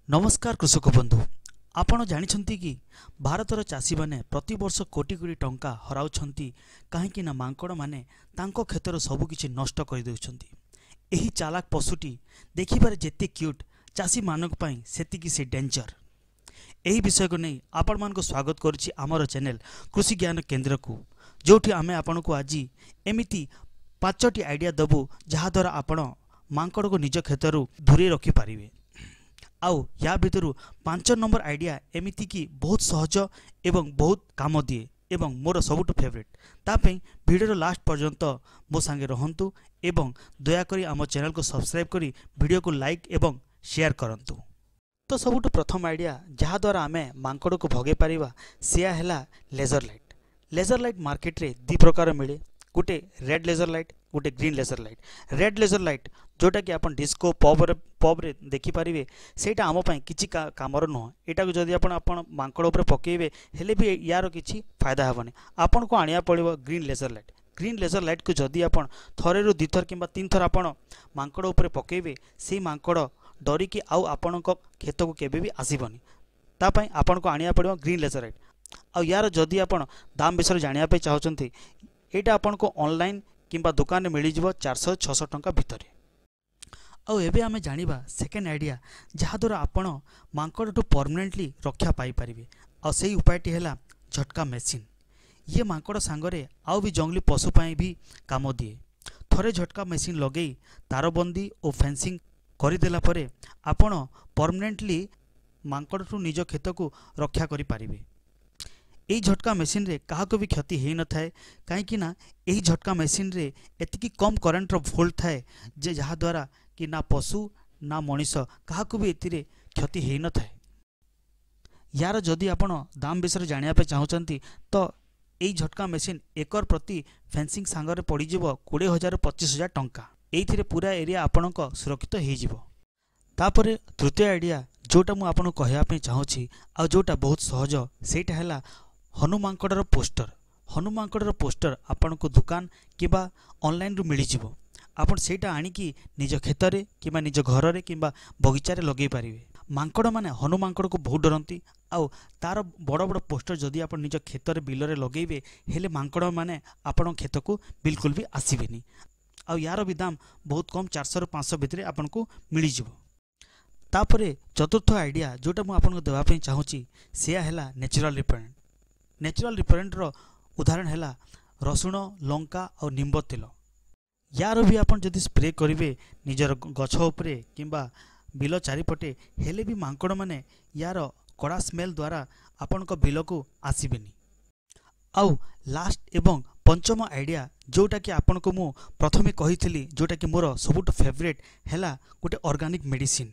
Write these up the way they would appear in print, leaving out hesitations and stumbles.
ନମସ୍କାର କୃଷକ ବନ୍ଧୁ, ଆପଣ ଜାଣିଛନ୍ତି କି ଭାରତର ଚାଷୀମାନେ ପ୍ରତିବର୍ଷ କୋଟି କୋଟି ଟଙ୍କା ହରାଉଛନ୍ତି, କାହିଁକି ନା ମାଙ୍କଡ଼ମାନେ ତାଙ୍କ କ୍ଷେତର ସବୁକିଛି ନଷ୍ଟ କରିଦେଉଛନ୍ତି। ଏହି ଚାଲାକ ପଶୁଟି ଦେଖିବାରେ ଯେତେ କ୍ୟୁଟ୍, ଚାଷୀମାନଙ୍କ ପାଇଁ ସେତିକି ସେ ଡେଞ୍ଜର। ଏହି ବିଷୟକୁ ନେଇ ଆପଣମାନଙ୍କୁ ସ୍ୱାଗତ କରୁଛି ଆମର ଚ୍ୟାନେଲ୍ କୃଷି ଜ୍ଞାନ କେନ୍ଦ୍ରକୁ, ଯେଉଁଠି ଆମେ ଆପଣଙ୍କୁ ଆଜି ଏମିତି 5ଟି ଆଇଡ଼ିଆ ଦେବୁ ଯାହାଦ୍ୱାରା ଆପଣ ମାଙ୍କଡ଼କୁ ନିଜ କ୍ଷେତରୁ ଦୂରେଇ ରଖିପାରିବେ। ଆଉ ୟା ଭିତରୁ 5 ନମ୍ବର ଆଇଡ଼ିଆ ଏମିତିକି ବହୁତ ସହଜ ଏବଂ ବହୁତ କାମ ଦିଏ ଏବଂ ମୋର ସବୁଠୁ ଫେଭରେଟ୍। ତା ପାଇଁ ଭିଡ଼ିଓର ଲାଷ୍ଟ ପର୍ଯ୍ୟନ୍ତ ମୋ ସାଙ୍ଗେ ରହନ୍ତୁ ଏବଂ ଦୟାକରି ଆମ ଚ୍ୟାନେଲକୁ ସବସ୍କ୍ରାଇବ୍ କରି ଭିଡ଼ିଓକୁ ଲାଇକ୍ ଏବଂ ସେୟାର କରନ୍ତୁ। ତ ସବୁଠୁ ପ୍ରଥମ ଆଇଡ଼ିଆ ଯାହାଦ୍ୱାରା ଆମେ ମାଙ୍କଡ଼କୁ ଭଗାଇ ପାରିବା, ସେୟା ହେଲା ଲେଜର ଲାଇଟ୍। ଲେଜର ଲାଇଟ୍ ମାର୍କେଟରେ 2 ପ୍ରକାର ମିଳେ, ଗୋଟେ ରେଡ୍ ଲେଜର ଲାଇଟ୍, ଗୋଟେ green laser light. Red laser light ଯେଉଁଟାକି ଆପଣ ଡିସ୍କୋ ପବ୍ରେ ଦେଖିପାରିବେ, ସେଇଟା ଆମ ପାଇଁ କିଛି କାମର ନୁହଁ। ଏଇଟାକୁ ଯଦି ଆପଣ ମାଙ୍କଡ଼ ଉପରେ ପକାଇବେ ହେଲେ ବି ୟାର କିଛି ଫାଇଦା ହେବନି। ଆପଣଙ୍କୁ ଆଣିବାକୁ ପଡ଼ିବ green laser light. Green laser ଲାଇଟ୍କୁ ଯଦି ଆପଣ ଥରେରୁ 2ଥର କିମ୍ବା 3ଥର ଆପଣ ମାଙ୍କଡ଼ ଉପରେ ପକାଇବେ, ସେଇ ମାଙ୍କଡ଼ ଡରିକି ଆଉ ଆପଣଙ୍କ କ୍ଷେତକୁ କେବେ ବି ଆସିବନି। ତା ପାଇଁ ଆପଣଙ୍କୁ ଆଣିବାକୁ ପଡ଼ିବ ଗ୍ରୀନ୍ ଲେଜର ଲାଇଟ୍। ଆଉ ୟାର ଯଦି ଆପଣ ଦାମ ବିଷୟରେ ଜାଣିବା ପାଇଁ ଚାହୁଁଛନ୍ତି, ଏଇଟା ଆପଣଙ୍କୁ ଅନଲାଇନ୍ କିମ୍ବା ଦୋକାନରେ ମିଳିଯିବ 400-600 ଟଙ୍କା ଭିତରେ। ଆଉ ଏବେ ଆମେ ଜାଣିବା ସେକେଣ୍ଡ ଆଇଡ଼ିଆ ଯାହାଦ୍ୱାରା ଆପଣ ମାଙ୍କଡ଼ଠୁ ପରମାନେଣ୍ଟଲି ରକ୍ଷା ପାଇପାରିବେ। ଆଉ ସେଇ ଉପାୟଟି ହେଲା ଝଟକା ମେସିନ୍। ଇଏ ମାଙ୍କଡ଼ ସାଙ୍ଗରେ ଆଉ ବି ଜଙ୍ଗଲୀ ପଶୁ ପାଇଁ ବି କାମ ଦିଏ। ଥରେ ଝଟକା ମେସିନ୍ ଲଗେଇ ତାରବନ୍ଦି ଓ ଫେନ୍ସିଂ କରିଦେଲା ପରେ ଆପଣ ପରମାନେଣ୍ଟଲି ମାଙ୍କଡ଼ଠୁ ନିଜ କ୍ଷେତକୁ ରକ୍ଷା କରିପାରିବେ। ଏହି ଝଟକା ମେସିନ୍ରେ କାହାକୁ ବି କ୍ଷତି ହୋଇନଥାଏ, କାହିଁକି ନା ଏହି ଝଟକା ମେସିନ୍ରେ ଏତିକି କମ୍ କରେଣ୍ଟର ଭୋଲ୍ଟ ଥାଏ ଯେ ଯାହାଦ୍ୱାରା କି ନା ପଶୁ ନା ମଣିଷ କାହାକୁ ବି ଏଥିରେ କ୍ଷତି ହୋଇନଥାଏ। ୟାର ଯଦି ଆପଣ ଦାମ ବିଷୟରେ ଜାଣିବା ପାଇଁ ଚାହୁଁଛନ୍ତି, ତ ଏଇ ଝଟକା ମେସିନ୍ ଏକର ପ୍ରତି ଫେନ୍ସିଂ ସାଙ୍ଗରେ ପଡ଼ିଯିବ 20,000 25,000 ଟଙ୍କା। ଏଇଥିରେ ପୁରା ଏରିଆ ଆପଣଙ୍କ ସୁରକ୍ଷିତ ହେଇଯିବ। ତାପରେ ତୃତୀୟ ଆଇଡ଼ିଆ ଯେଉଁଟା ମୁଁ ଆପଣଙ୍କୁ କହିବା ପାଇଁ ଚାହୁଁଛି ଆଉ ଯେଉଁଟା ବହୁତ ସହଜ, ସେଇଟା ହେଲା ହନୁମାଙ୍କଡ଼ର ପୋଷ୍ଟର। ହନୁମାଙ୍କଡ଼ର ପୋଷ୍ଟର ଆପଣଙ୍କୁ ଦୋକାନ କିମ୍ବା ଅନଲାଇନ୍ରୁ ମିଳିଯିବ। ଆପଣ ସେଇଟା ଆଣିକି ନିଜ କ୍ଷେତରେ କିମ୍ବା ନିଜ ଘରରେ କିମ୍ବା ବଗିଚାରେ ଲଗାଇ ପାରିବେ। ମାଙ୍କଡ଼ମାନେ ହନୁମାଙ୍କଡ଼କୁ ବହୁତ ଡରନ୍ତି, ଆଉ ତା'ର ବଡ଼ ବଡ଼ ପୋଷ୍ଟର ଯଦି ଆପଣ ନିଜ କ୍ଷେତରେ ବିଲରେ ଲଗାଇବେ ହେଲେ ମାଙ୍କଡ଼ମାନେ ଆପଣଙ୍କ କ୍ଷେତକୁ ବିଲକୁଲ ବି ଆସିବେନି। ଆଉ ୟାର ବି ଦାମ ବହୁତ କମ୍, 400ରୁ 500 ଭିତରେ ଆପଣଙ୍କୁ ମିଳିଯିବ। ତାପରେ ଚତୁର୍ଥ ଆଇଡ଼ିଆ ଯେଉଁଟା ମୁଁ ଆପଣଙ୍କୁ ଦେବା ପାଇଁ ଚାହୁଁଛି, ସେୟା ହେଲା ନ୍ୟାଚୁରାଲ୍ ରିପେଲେଣ୍ଟ। ନ୍ୟାଚୁରାଲ୍ ରିପେଲେଣ୍ଟର ଉଦାହରଣ ହେଲା ରସୁଣ, ଲଙ୍କା ଆଉ ନିମ୍ବ ତେଲ। ୟାର ବି ଆପଣ ଯଦି ସ୍ପ୍ରେ କରିବେ ନିଜର ଗଛ ଉପରେ କିମ୍ବା ବିଲ ଚାରିପଟେ, ହେଲେ ବି ମାଙ୍କଡ଼ମାନେ ୟାର କଡ଼ା ସ୍ମେଲ୍ ଦ୍ୱାରା ଆପଣଙ୍କ ବିଲକୁ ଆସିବେନି। ଆଉ ଲାଷ୍ଟ ଏବଂ ପଞ୍ଚମ ଆଇଡ଼ିଆ ଯେଉଁଟାକି ଆପଣଙ୍କୁ ମୁଁ ପ୍ରଥମେ କହିଥିଲି, ଯେଉଁଟାକି ମୋର ସବୁଠୁ ଫେଭରେଟ୍, ହେଲା ଗୋଟେ ଅର୍ଗାନିକ୍ ମେଡ଼ିସିନ୍।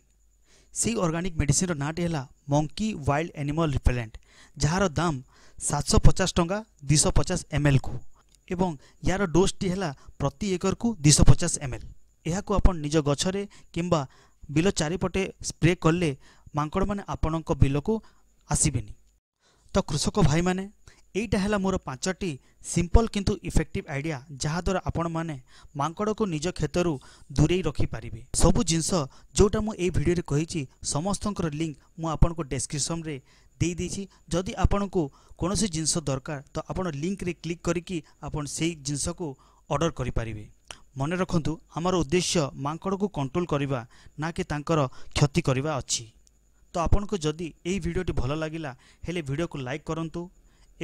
ସେଇ ଅର୍ଗାନିକ୍ ମେଡ଼ିସିନ୍ର ନାଁଟି ହେଲା ମଙ୍କି ୱାଇଲ୍ଡ ଆନିମଲ୍ ରିପେଲେଣ୍ଟ, ଯାହାର ଦାମ 750 ଟଙ୍କା 250 ଏମ୍ଏଲ୍କୁ, ଏବଂ ୟାର ଡୋଜ୍ଟି ହେଲା ପ୍ରତି ଏକରକୁ 250 ଏମ୍ଏଲ୍। ଏହାକୁ ଆପଣ ନିଜ ଗଛରେ କିମ୍ବା ବିଲ ଚାରିପଟେ ସ୍ପ୍ରେ କଲେ ମାଙ୍କଡ଼ମାନେ ଆପଣଙ୍କ ବିଲକୁ ଆସିବେନି। ତ କୃଷକ ଭାଇମାନେ, ଏଇଟା ହେଲା ମୋର 5ଟି ସିମ୍ପଲ୍ କିନ୍ତୁ ଇଫେକ୍ଟିଭ୍ ଆଇଡ଼ିଆ ଯାହାଦ୍ୱାରା ଆପଣମାନେ ମାଙ୍କଡ଼କୁ ନିଜ କ୍ଷେତରୁ ଦୂରେଇ ରଖିପାରିବେ। ସବୁ ଜିନିଷ ଯେଉଁଟା ମୁଁ ଏଇ ଭିଡ଼ିଓରେ କହିଛି, ସମସ୍ତଙ୍କର ଲିଙ୍କ୍ ମୁଁ ଆପଣଙ୍କୁ ଡେସ୍କ୍ରିପସନ୍ରେ ଦେଇଦେଇଛି। ଯଦି ଆପଣଙ୍କୁ କୌଣସି ଜିନିଷ ଦରକାର, ତ ଆପଣ ଲିଙ୍କ୍ରେ କ୍ଲିକ୍ କରିକି ଆପଣ ସେଇ ଜିନିଷକୁ ଅର୍ଡ଼ର କରିପାରିବେ। ମନେ ରଖନ୍ତୁ, ଆମର ଉଦ୍ଦେଶ୍ୟ ମାଙ୍କଡ଼କୁ କଣ୍ଟ୍ରୋଲ କରିବା, ନା କି ତାଙ୍କର କ୍ଷତି କରିବା ଅଛି। ତ ଆପଣଙ୍କୁ ଯଦି ଏଇ ଭିଡ଼ିଓଟି ଭଲ ଲାଗିଲା ହେଲେ ଭିଡ଼ିଓକୁ ଲାଇକ୍ କରନ୍ତୁ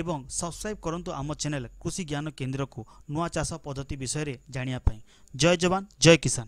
ଏବଂ ସବସ୍କ୍ରାଇବ୍ କରନ୍ତୁ ଆମ ଚ୍ୟାନେଲ୍ କୃଷି ଜ୍ଞାନ କେନ୍ଦ୍ରକୁ ନୂଆ ଚାଷ ପଦ୍ଧତି ବିଷୟରେ ଜାଣିବା ପାଇଁ। ଜୟ ଯବାନ, ଜୟ କିଷାନ।